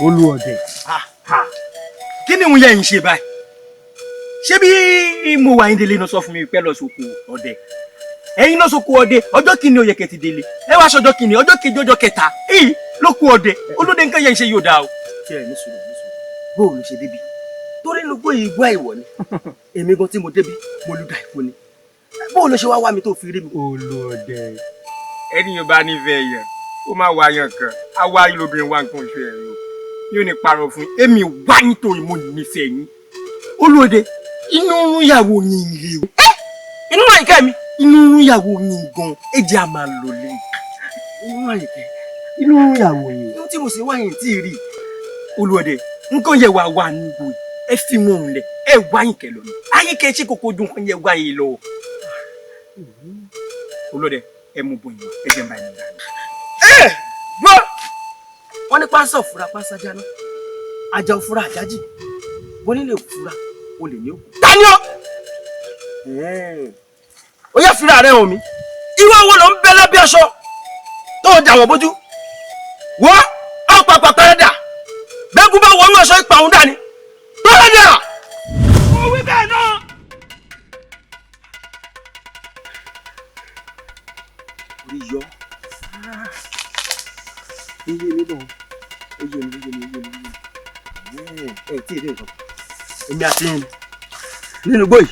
Olúọdẹ. Kí ni òun yẹ ń ṣe báyìí? Ṣé bí mo wà yín délé náà sọ fún mi pé lọ sóko ọdẹ, ẹ̀yin lọ sóko ọdẹ, ọjọ́ kìíní ó yẹ kẹ́ ti délé, ẹ wá sọjọ́ kìíní, ọjọ́ kejì, ọjọ́ kẹta èyí ló kú ọdẹ. Olóde, nǹkan yẹn ń ṣe yóò dáa o. Tí ẹ ní sùúrù, ní sùúrù. Bóò ló ṣe débi? Torí inú gbóyè igbó àìwọ̀ ni èmi gan tí mo débi, mo lu dàìfo ni. Bóò ló ṣe wá wá mi tó fi rí mi? Olóde, ẹni yóò bá nífẹ̀ẹ́ yẹn, ó máa wá yàn kan á wá yín lóbìnrin wá nǹkan oṣù ẹ̀ o. Yóò ní parọ́ fún yín, èmi wá nítorí mo nífẹ̀ẹ́ yín. Olóde, inú ń yàwó yín lé o. Inú náà ìkẹ́ mi. Inú ń yàwó yín gan, ẹ jẹ́ a máa lọ lé. Inú àyíkẹ́. Inú ń yàwó yín. Inú tí mo sì wá yìí tí ì rí. Olóde, nǹkan yẹ wá wà níbo yìí, ẹ fi wọn lẹ, ẹ wá yín kẹ lọ ní ayíkẹ ṣe kókó dùn kan yẹ wá yìí lọ. Olóde, ẹ mú bọ̀ yín, ẹ jẹ́ n bá yín dání. Ẹ gbọ́, wọ́n ní pánsá òfura pánsá jáná, ajá òfura àjájì, wọ́n nílé òfura olè ní òkú. Tani ó? Ó yẹ fira rẹ hàn mí. Irú àwọn ló ń bẹ lábẹ́ aṣọ tó o jà wọ́n bójú wọ́n ọ̀pàpà pẹ́rẹ́dà bẹ́gùn bá wọnú aṣọ ìpa òun dání pẹ́rẹ́dà. Mo wí bẹ́ẹ̀ náà. Orí yọ iye mi bọ̀, ó yé mi, ó yé mi, ó yé mi, ó yé mi. Ẹ tí ì rí nǹkan, èmi àti yín nínú igbó yìí.